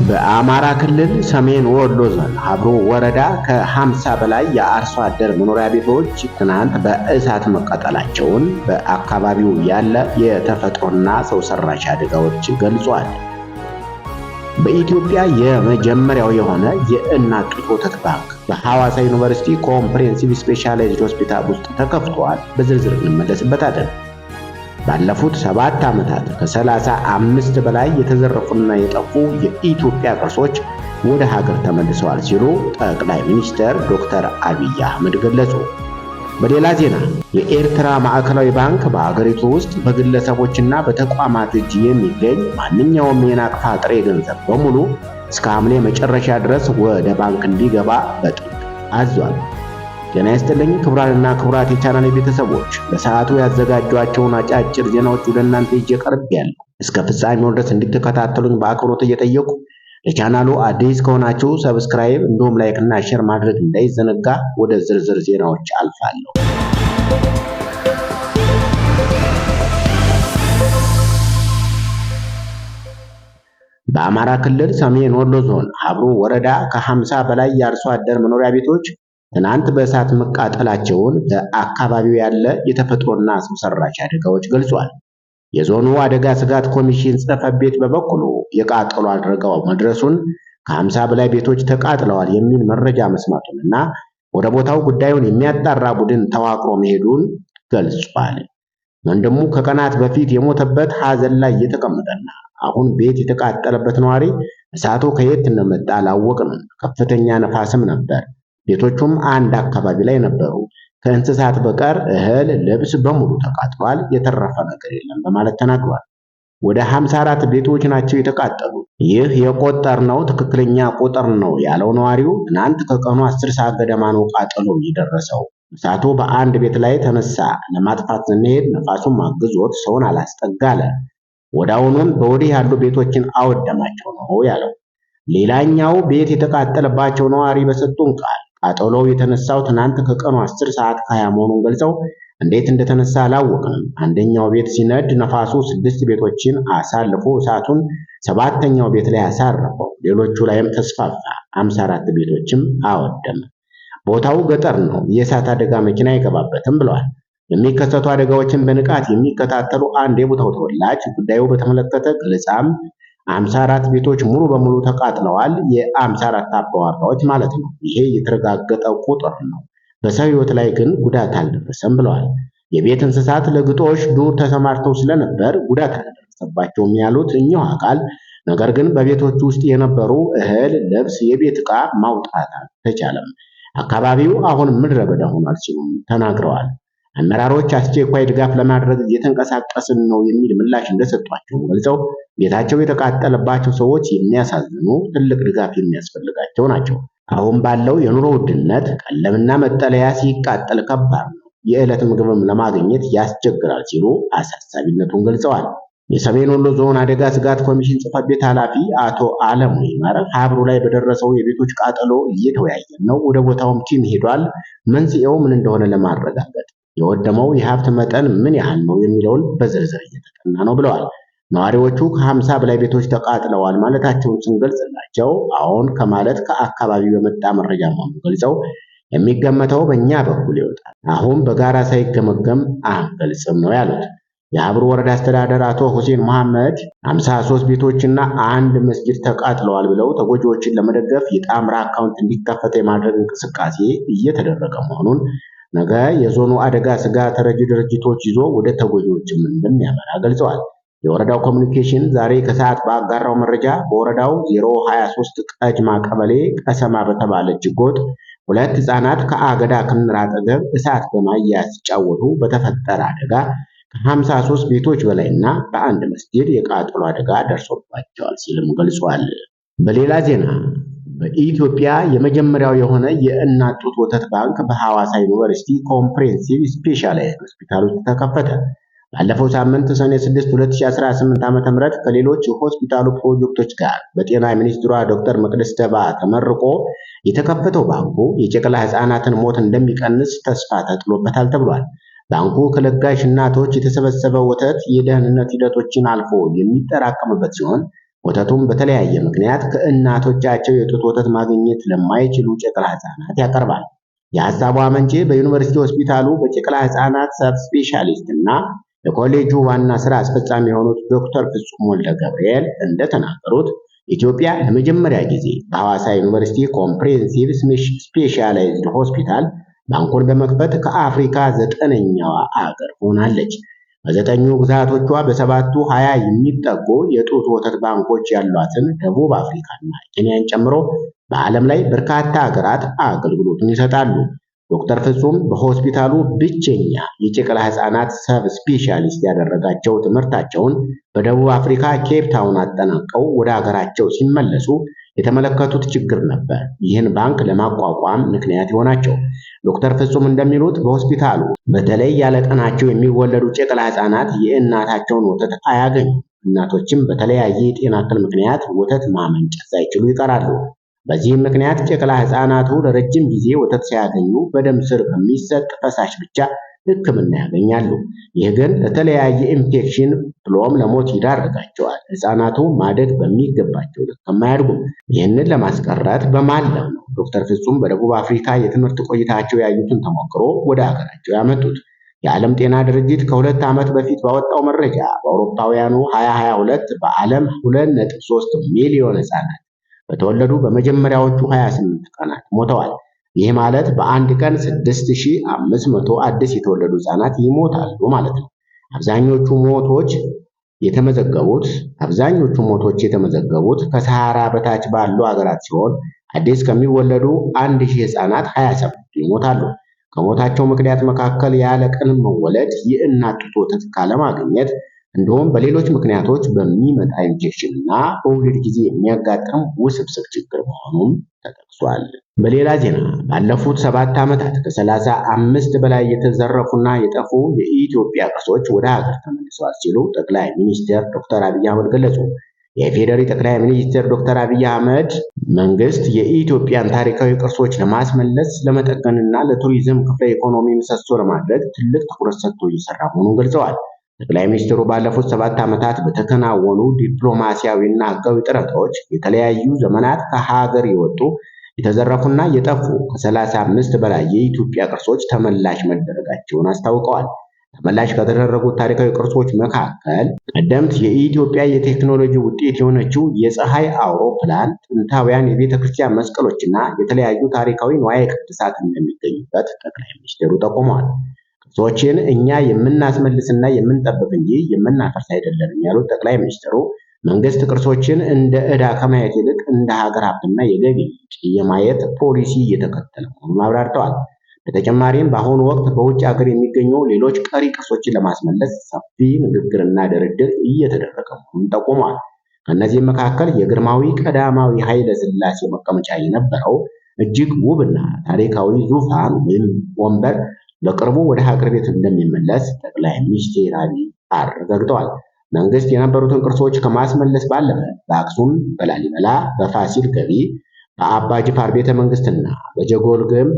በአማራ ክልል ሰሜን ወሎ ዞን ሀብሩ ወረዳ ከ50 በላይ የአርሶ አደር መኖሪያ ቤቶች ትናንት በእሳት መቃጠላቸውን በአካባቢው ያለ የተፈጥሮና ሰው ሰራሽ አደጋዎች ገልጿል። በኢትዮጵያ የመጀመሪያው የሆነ የእናት ጡት ወተት ባንክ በሐዋሳ ዩኒቨርሲቲ ኮምፕሬሄንሲቭ ስፔሻላይዝድ ሆስፒታል ውስጥ ተከፍቷል። በዝርዝር እንመለስበታለን። ባለፉት 7 ዓመታት ከ35 በላይ የተዘረፉና የጠፉ የኢትዮጵያ ቅርሶች ወደ ሀገር ተመልሰዋል ሲሉ ጠቅላይ ሚኒስትር ዶክተር አብይ አህመድ ገለጹ። በሌላ ዜና የኤርትራ ማዕከላዊ ባንክ በአገሪቱ ውስጥ በግለሰቦችና በተቋማት እጅ የሚገኝ ማንኛውም የናቅፋ ጥሬ ገንዘብ በሙሉ እስከ ሐምሌ መጨረሻ ድረስ ወደ ባንክ እንዲገባ በጥብቅ አዟል። ጤና ይስጥልኝ ክቡራንና ክቡራት የቻናሌ ቤተሰቦች፣ ለሰዓቱ ያዘጋጇቸውን አጫጭር ዜናዎች ወደ እናንተ ይዤ ቀርቤያለሁ። እስከ ፍጻሜው ድረስ እንድትከታተሉኝ በአክብሮት እየጠየቁ ለቻናሉ አዲስ ከሆናችሁ subscribe እንዲሁም like እና share ማድረግ እንዳይዘነጋ። ወደ ዝርዝር ዜናዎች አልፋለሁ። በአማራ ክልል ሰሜን ወሎ ዞን ሀብሩ ወረዳ ከ50 በላይ የአርሶ አደር መኖሪያ ቤቶች ትናንት በእሳት መቃጠላቸውን በአካባቢው ያለ የተፈጥሮና ሰው ሰራሽ አደጋዎች ገልጿል። የዞኑ አደጋ ስጋት ኮሚሽን ጽሕፈት ቤት በበኩሉ የቃጠሎ አደጋው መድረሱን ከ50 በላይ ቤቶች ተቃጥለዋል የሚል መረጃ መስማቱንና ወደ ቦታው ጉዳዩን የሚያጣራ ቡድን ተዋቅሮ መሄዱን ገልጿል። ወንድሙ ከቀናት በፊት የሞተበት ሐዘን ላይ የተቀመጠና አሁን ቤት የተቃጠለበት ነዋሪ እሳቱ ከየት እንደመጣ አላወቅንም፣ ከፍተኛ ነፋስም ነበር፣ ቤቶቹም አንድ አካባቢ ላይ ነበሩ። ከእንስሳት በቀር እህል፣ ልብስ በሙሉ ተቃጥሏል፣ የተረፈ ነገር የለም በማለት ተናግሯል። ወደ 54 ቤቶች ናቸው የተቃጠሉት። ይህ የቆጠርነው ትክክለኛ ቁጥር ነው ያለው ነዋሪው ትናንት ከቀኑ 10 ሰዓት ገደማ ነው ቃጠሎ የደረሰው። እሳቱ በአንድ ቤት ላይ ተነሳ። ለማጥፋት ስንሄድ ነፋሱም አግዞት ሰውን አላስጠጋ አለ። ወዲያውኑም በወዲህ ያሉ ቤቶችን አወደማቸው ነው ያለው። ሌላኛው ቤት የተቃጠለባቸው ነዋሪ በሰጡን ቃል ቃጠሎው የተነሳው ትናንት ከቀኑ 10 ሰዓት ከ20 መሆኑን ገልጸው እንዴት እንደተነሳ አላወቅንም። አንደኛው ቤት ሲነድ ነፋሱ 6 ቤቶችን አሳልፎ እሳቱን 7ኛው ቤት ላይ አሳረፈው። ሌሎቹ ላይም ተስፋፋ። 54 ቤቶችም አወደመ። ቦታው ገጠር ነው፣ የእሳት አደጋ መኪና አይገባበትም ብለዋል። የሚከሰቱ አደጋዎችን በንቃት የሚከታተሉ አንድ የቦታው ተወላጅ ጉዳዩ በተመለከተ ገለጻም 54 ቤቶች ሙሉ በሙሉ ተቃጥለዋል። የ54 አባወራዎች ማለት ነው። ይሄ የተረጋገጠ ቁጥር ነው። በሰው ሕይወት ላይ ግን ጉዳት አልደረሰም ብለዋል። የቤት እንስሳት ለግጦሽ ዱር ተሰማርተው ስለነበር ጉዳት አልደረሰባቸውም ያሉት እኚሁ አካል ነገር ግን በቤቶች ውስጥ የነበሩ እህል፣ ልብስ፣ የቤት ዕቃ ማውጣት አልተቻለም። አካባቢው አሁን ምድረ በዳ ሆኗል ሲሉም ተናግረዋል። አመራሮች አስቸኳይ ድጋፍ ለማድረግ እየተንቀሳቀስን ነው የሚል ምላሽ እንደሰጧቸው ገልጸው ቤታቸው የተቃጠለባቸው ሰዎች የሚያሳዝኑ ትልቅ ድጋፍ የሚያስፈልጋቸው ናቸው። አሁን ባለው የኑሮ ውድነት ቀለብና መጠለያ ሲቃጠል ከባድ ነው፣ የዕለት ምግብም ለማግኘት ያስቸግራል ሲሉ አሳሳቢነቱን ገልጸዋል። የሰሜን ወሎ ዞን አደጋ ስጋት ኮሚሽን ጽሕፈት ቤት ኃላፊ አቶ አለሙ ይመር ሀብሩ ላይ በደረሰው የቤቶች ቃጠሎ እየተወያየን ነው፣ ወደ ቦታውም team ሄዷል፣ መንስኤው ምን እንደሆነ ለማረጋገጥ የወደመው የሀብት መጠን ምን ያህል ነው የሚለውን በዝርዝር እየተጠና ነው ብለዋል። ነዋሪዎቹ ከ50 በላይ ቤቶች ተቃጥለዋል ማለታቸውን ስንገልጽላቸው አሁን ከማለት ከአካባቢው የመጣ መረጃ መሆኑን ገልጸው የሚገመተው በእኛ በኩል ይወጣል፣ አሁን በጋራ ሳይገመገም አንገልጽም ነው ያሉት። የሀብሩ ወረዳ አስተዳደር አቶ ሁሴን መሐመድ 53 ቤቶችና አንድ መስጊድ ተቃጥለዋል ብለው ተጎጂዎችን ለመደገፍ የጣምራ አካውንት እንዲከፈት የማድረግ እንቅስቃሴ እየተደረገ መሆኑን ነገ የዞኑ አደጋ ስጋት ተረጂ ድርጅቶች ይዞ ወደ ተጎጂዎችም እንደሚያመራ ገልጸዋል። የወረዳው ኮሚኒኬሽን ዛሬ ከሰዓት ባጋራው መረጃ በወረዳው 023 ቀጅማ ቀበሌ ቀሰማ በተባለች ጎጥ ሁለት ሕፃናት ከአገዳ ክምር አጠገብ እሳት በማያያዝ ሲጫወቱ በተፈጠረ አደጋ ከ53 ቤቶች በላይና በአንድ መስጊድ የቃጠሎ አደጋ ደርሶባቸዋል ሲልም ገልጿል። በሌላ ዜና በኢትዮጵያ የመጀመሪያው የሆነ የእናት ጡት ወተት ባንክ በሐዋሳ ዩኒቨርሲቲ ኮምፕሬሄንሲቭ ስፔሻላይዝድ ሆስፒታል ውስጥ ተከፈተ። ባለፈው ሳምንት ሰኔ 6 2018 ዓ.ም ከሌሎች የሆስፒታሉ ፕሮጀክቶች ጋር በጤና ሚኒስትሯ ዶክተር መቅደስ ደባ ተመርቆ የተከፈተው ባንኩ የጨቅላ ሕፃናትን ሞት እንደሚቀንስ ተስፋ ተጥሎበታል ተብሏል። ባንኩ ከለጋሽ እናቶች የተሰበሰበ ወተት የደህንነት ሂደቶችን አልፎ የሚጠራቀምበት ሲሆን ወተቱም በተለያየ ምክንያት ከእናቶቻቸው የጡት ወተት ማግኘት ለማይችሉ ጨቅላ ህጻናት ያቀርባል። የሀሳቡ አመንጪ በዩኒቨርሲቲ ሆስፒታሉ በጨቅላ ህጻናት ሰብ ስፔሻሊስት እና የኮሌጁ ዋና ስራ አስፈጻሚ የሆኑት ዶክተር ፍጹም ወልደ ገብርኤል እንደተናገሩት ኢትዮጵያ ለመጀመሪያ ጊዜ በሐዋሳ ዩኒቨርሲቲ ኮምፕሬሄንሲቭ ስፔሻላይዝድ ሆስፒታል ባንኩን በመክፈት ከአፍሪካ 9ኛዋ አገር ሆናለች። ከዘጠኙ ግዛቶቿ በሰባቱ 20 የሚጠጉ የጡት ወተት ባንኮች ያሏትን ደቡብ አፍሪካና ኬንያን ጨምሮ በዓለም ላይ በርካታ አገራት አገልግሎቱን ይሰጣሉ። ዶክተር ፍጹም በሆስፒታሉ ብቸኛ የጨቅላ ህጻናት ሰብ ስፔሻሊስት ያደረጋቸው ትምህርታቸውን በደቡብ አፍሪካ ኬፕ ታውን አጠናቀው ወደ አገራቸው ሲመለሱ የተመለከቱት ችግር ነበር ይህን ባንክ ለማቋቋም ምክንያት የሆናቸው። ዶክተር ፍጹም እንደሚሉት በሆስፒታሉ በተለይ ያለቀናቸው የሚወለዱ ጨቅላ ህጻናት የእናታቸውን ወተት አያገኙም። እናቶችም በተለያየ የጤና እክል ምክንያት ወተት ማመንጨት ሳይችሉ ይቀራሉ። በዚህም ምክንያት ጨቅላ ህጻናቱ ለረጅም ጊዜ ወተት ሳያገኙ በደም ስር በሚሰጥ ፈሳሽ ብቻ ሕክምና ያገኛሉ። ይህ ግን ለተለያየ ኢንፌክሽን ብሎም ለሞት ይዳርጋቸዋል። ህጻናቱ ማደግ በሚገባቸው ልክም አያድጉም። ይህንን ለማስቀረት በማለም ነው ዶክተር ፍጹም በደቡብ አፍሪካ የትምህርት ቆይታቸው ያዩትን ተሞክሮ ወደ አገራቸው ያመጡት። የዓለም ጤና ድርጅት ከ2 ዓመት በፊት ባወጣው መረጃ በአውሮፓውያኑ 2022 በዓለም 2.3 ሚሊዮን ህጻናት በተወለዱ በመጀመሪያዎቹ 28 ቀናት ሞተዋል። ይህ ማለት በአንድ ቀን 6500 አዲስ የተወለዱ ህጻናት ይሞታሉ ማለት ነው። አብዛኞቹ ሞቶች የተመዘገቡት ከሰሃራ በታች ባሉ አገራት ሲሆን አዲስ ከሚወለዱ 1000 ህጻናት 27ቱ ይሞታሉ። ከሞታቸው ምክንያት መካከል ያለ ቀን መወለድ፣ የእናት ጡት ወተት ካለማግኘት እንዲሁም በሌሎች ምክንያቶች በሚመጣ ኢንፌክሽን እና በወሊድ ጊዜ የሚያጋጥም ውስብስብ ችግር መሆኑም ተጠቅሷል። በሌላ ዜና ባለፉት 7 ዓመታት ከ35 በላይ የተዘረፉና የጠፉ የኢትዮጵያ ቅርሶች ወደ ሀገር ተመልሰዋል ሲሉ ጠቅላይ ሚኒስትር ዶክተር አብይ አህመድ ገለጹ። የኢፌዴሪ ጠቅላይ ሚኒስትር ዶክተር አብይ አህመድ መንግስት የኢትዮጵያን ታሪካዊ ቅርሶች ለማስመለስ፣ ለመጠገንና ለቱሪዝም ክፍለ ኢኮኖሚ ምሰሶ ለማድረግ ትልቅ ትኩረት ሰጥቶ እየሰራ መሆኑን ገልጸዋል። ጠቅላይ ሚኒስትሩ ባለፉት 7 ዓመታት በተከናወኑ ዲፕሎማሲያዊና ሕጋዊ ጥረቶች የተለያዩ ዘመናት ከሀገር የወጡ፣ የተዘረፉና የጠፉ ከ35 በላይ የኢትዮጵያ ቅርሶች ተመላሽ መደረጋቸውን አስታውቀዋል። ተመላሽ ከተደረጉት ታሪካዊ ቅርሶች መካከል ቀደምት የኢትዮጵያ የቴክኖሎጂ ውጤት የሆነችው የፀሐይ አውሮፕላን፣ ጥንታውያን የቤተክርስቲያን መስቀሎችና የተለያዩ ታሪካዊ ንዋየ ቅድሳት እንደሚገኙበት ጠቅላይ ሚኒስትሩ ጠቁመዋል። ቅርሶችን እኛ የምናስመልስና የምንጠብቅ እንጂ የምናፈርስ አይደለንም ያሉት ጠቅላይ ሚኒስትሩ መንግስት ቅርሶችን እንደ ዕዳ ከማየት ይልቅ እንደ ሀገር ሀብትና የገቢ ምንጭ የማየት ፖሊሲ እየተከተለ መሆኑን አብራርተዋል። በተጨማሪም በአሁኑ ወቅት በውጭ ሀገር የሚገኙ ሌሎች ቀሪ ቅርሶችን ለማስመለስ ሰፊ ንግግርና ድርድር እየተደረገ መሆኑን ጠቁመዋል። ከእነዚህም መካከል የግርማዊ ቀዳማዊ ኃይለ ሥላሴ መቀመጫ የነበረው እጅግ ውብና ታሪካዊ ዙፋን ወይም ወንበር በቅርቡ ወደ ሀገር ቤት እንደሚመለስ ጠቅላይ ሚኒስትር አብይ አረጋግጠዋል። መንግስት የነበሩትን ቅርሶች ከማስመለስ ባለፈ በአክሱም፣ በላሊበላ፣ በፋሲል ግቢ፣ በአባ ጅፋር ቤተ መንግስትና በጀጎል ግንብ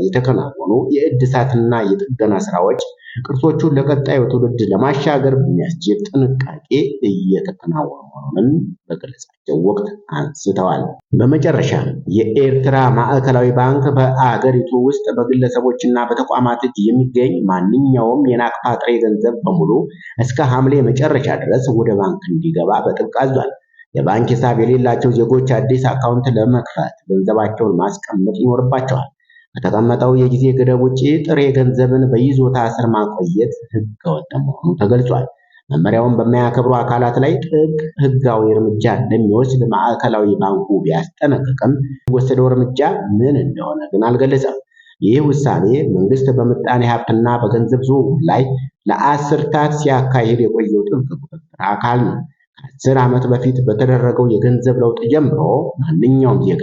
የተከናወኑ የእድሳትና የጥገና ስራዎች ቅርሶቹን ለቀጣዩ ትውልድ ለማሻገር በሚያስችል ጥንቃቄ እየተከናወኑ መሆኑንም በገለጻቸው ወቅት አንስተዋል። በመጨረሻም የኤርትራ ማዕከላዊ ባንክ በአገሪቱ ውስጥ በግለሰቦችና በተቋማት እጅ የሚገኝ ማንኛውም የናቅፋ ጥሬ ገንዘብ በሙሉ እስከ ሐምሌ መጨረሻ ድረስ ወደ ባንክ እንዲገባ በጥብቅ አዟል። የባንክ ሂሳብ የሌላቸው ዜጎች አዲስ አካውንት ለመክፈት ገንዘባቸውን ማስቀመጥ ይኖርባቸዋል። ከተቀመጠው የጊዜ ገደብ ውጪ ጥሬ ገንዘብን በይዞታ ስር ማቆየት ሕገወጥ መሆኑ ተገልጿል። መመሪያውን በማያከብሩ አካላት ላይ ጥብቅ ሕጋዊ እርምጃ እንደሚወስድ ማዕከላዊ ባንኩ ቢያስጠነቅቅም የሚወሰደው እርምጃ ምን እንደሆነ ግን አልገለጸም። ይህ ውሳኔ መንግስት በምጣኔ ሀብትና በገንዘብ ዝውውር ላይ ለአስርታት ሲያካሂድ የቆየው ጥብቅ ቁጥጥር አካል ነው። ከ10 ዓመት በፊት በተደረገው የገንዘብ ለውጥ ጀምሮ ማንኛውም ዜጋ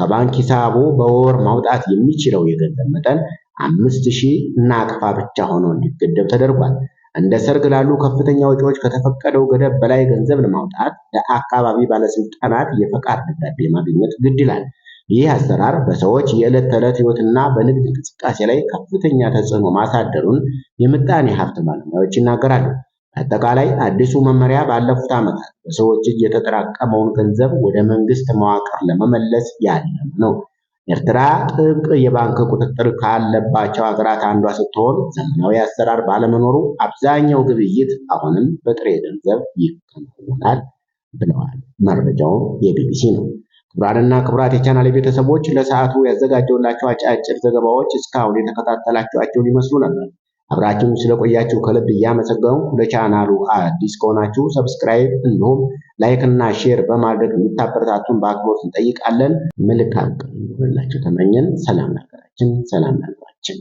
ከባንክ ሂሳቡ በወር ማውጣት የሚችለው የገንዘብ መጠን 5000 ናቅፋ ብቻ ሆኖ እንዲገደብ ተደርጓል። እንደ ሰርግ ላሉ ከፍተኛ ወጪዎች ከተፈቀደው ገደብ በላይ ገንዘብ ለማውጣት ለአካባቢ ባለስልጣናት የፈቃድ ደብዳቤ ማግኘት ግድ ይላል። ይህ አሰራር በሰዎች የዕለት ተዕለት ሕይወትና በንግድ እንቅስቃሴ ላይ ከፍተኛ ተጽዕኖ ማሳደሩን የምጣኔ ሀብት ባለሙያዎች ይናገራሉ። በአጠቃላይ አዲሱ መመሪያ ባለፉት ዓመታት በሰዎች እጅ የተጠራቀመውን ገንዘብ ወደ መንግስት መዋቅር ለመመለስ ያለመ ነው። ኤርትራ ጥብቅ የባንክ ቁጥጥር ካለባቸው ሀገራት አንዷ ስትሆን፣ ዘመናዊ አሰራር ባለመኖሩ አብዛኛው ግብይት አሁንም በጥሬ ገንዘብ ይከናወናል ብለዋል። መረጃው የቢቢሲ ነው። ክቡራንና ክቡራት የቻናል ቤተሰቦች፣ ለሰዓቱ ያዘጋጀሁላችሁ አጫጭር ዘገባዎች እስካሁን የተከታተላችኋቸውን ይመስሉ ነበር። አብራችሁን ስለቆያችሁ ከልብ እያመሰገንኩ፣ ለቻናሉ አዲስ ከሆናችሁ subscribe እንዲሁም like እና share በማድረግ እንድታበረታቱን በአክብሮት እንጠይቃለን። መልካም ቀን እንዲሆንላችሁ ተመኘን። ሰላም ለሀገራችን፣ ሰላም ለሕዝባችን።